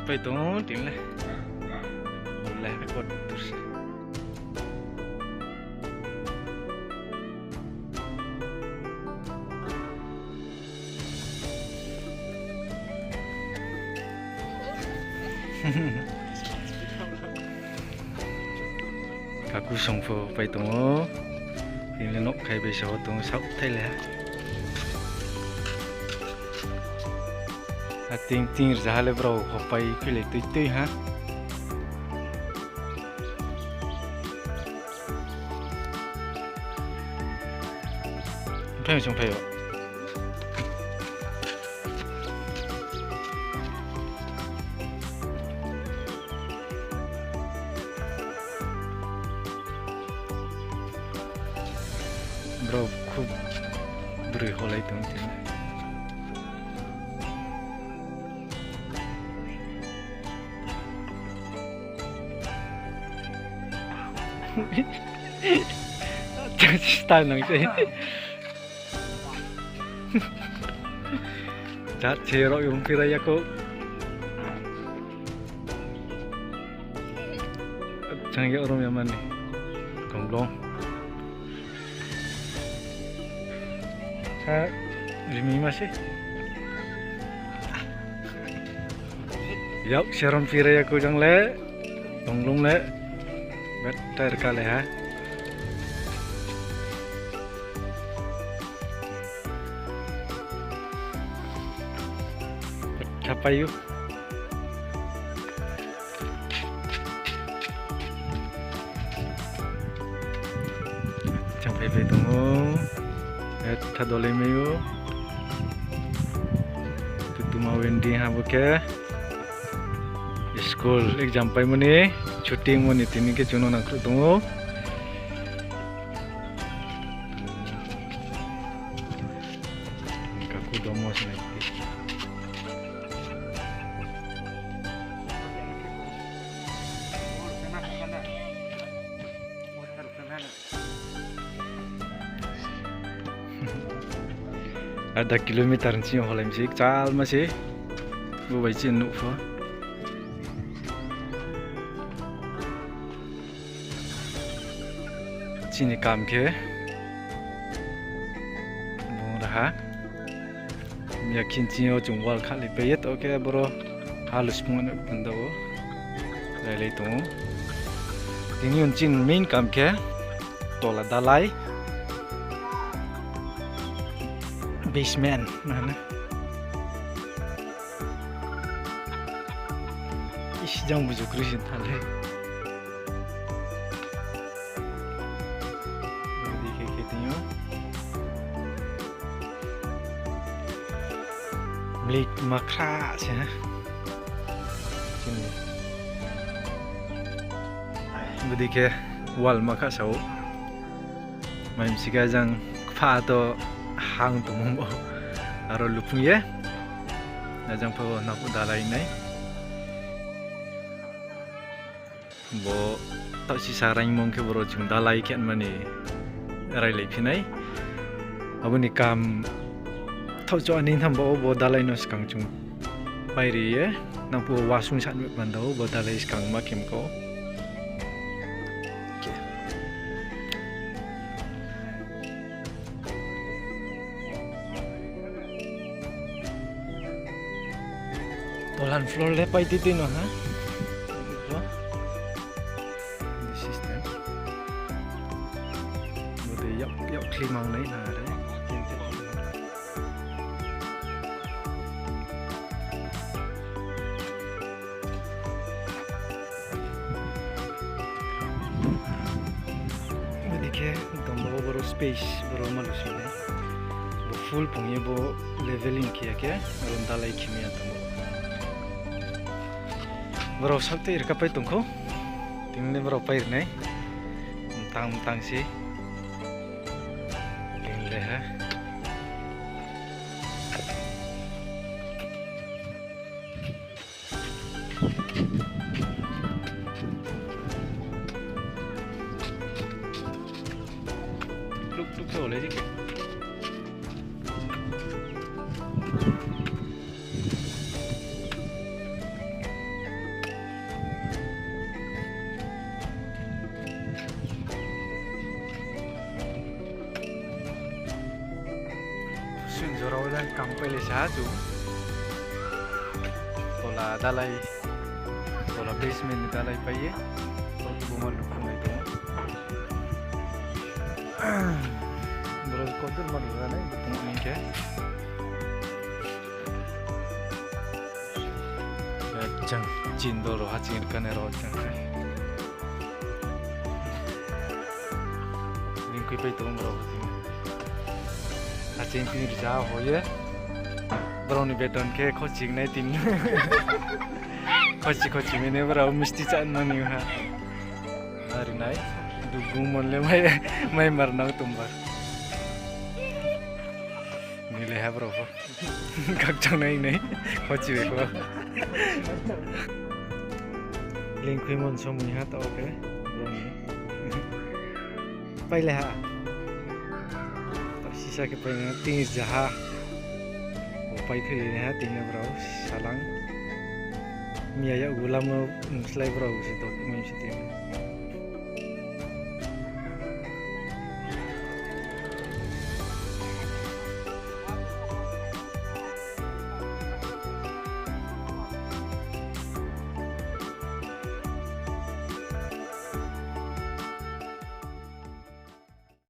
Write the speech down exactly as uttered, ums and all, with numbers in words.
Pai tong ou tini le. Bole ko tur se. Kaku song pho pai tong ou. Tini le nouh khai bai sa wo tong ou, saoh thai le ha. A ting ting rzaha le brao hopai khui le tui tui ha. Phai song phai o. Brao khub broi holai tong tini. Style nang se. Jat se rao yong pira ya ko. Chang ya rom ya mani. Kongblong. Ha, rimi ma se. Yak serom pira ya ko jang le. Tonglung le. Bet tair ka le ha. Thapai ou. Chang phai phai tong ou. Tha dolai mai ou. Tutuma Wendy ha bo khe. School exam paimo ni, chuti ongmo ni tini khe chung no nangkhruh tong ou. Kaku domo se nai. Ada kilometer ni sing yo holai mi se, kchal ma se. Bo bai chini nouh pho. Chini kam khe bung raha. Yakhin chini yo chung wall khahlai pai ye, to khe boro ha luspung ano panda wo. Lailai tong ou. Tini yo chini main kam khe tola dalai. Basement, ma hana. Is, jang buju kroi se thanng le. Bodi khe khe tong ou. Black makhra se ha. Bodi khe wall ma kha sa ou. Mai msi khe jang kpha to hang tongmo bo. Aro luphung ye. Ajang pho nangphuh dalai nai. Bo taoh sisa raimung khe boro chung dalai khe mani railai phi nai. Abo ni kam thaoh cho ani tham bo, bo dalai no skang chung pairi ye. Nangphuh wasung sa nuh panda ou, bo dalai skang ma khe mko. Tolan floor le pai titi no ha. System. Bode yak, yak khli mang nai na re. Bodi khe tongbo boro space, boro malu soi nai. Bo full pung ye bo leveling khe ya khe, boro dalai khimi ya tongbo. Boro sakte rika pai tongkho. Tini boro pai rinai. Mtang mtang si. Tini le ha. Tuk tuk khe olei di khe. Ang pailai sa ha chung. Tola dalai, tola basement ni dalai pai ye. Tong buma lukhunglai tong ou. Boro kotor ma luha nai, bukung ni khe. Jang chindor rao haching rkha nai rao jang khe. Ringkhui pai tong ou rao. Haching tin rza ho ye. Brao ni beton khe khoching nai tin. Khochi khochi mene brao misti chá nani ha. Ari nai. Dugu mon le mai, mai mar nang tumbar. Ni le ha brao pho. Khakchang nai nai. Khochi bai pho. Lingkhui mon somoi ha taoh khe. Brao ni. Pailai ha. Taoh sisa khe painai, tin rza ha. Bo paiphilainai ha, tini brao salang. Miya yakgu lamo, mslái brao se dok mai se tini.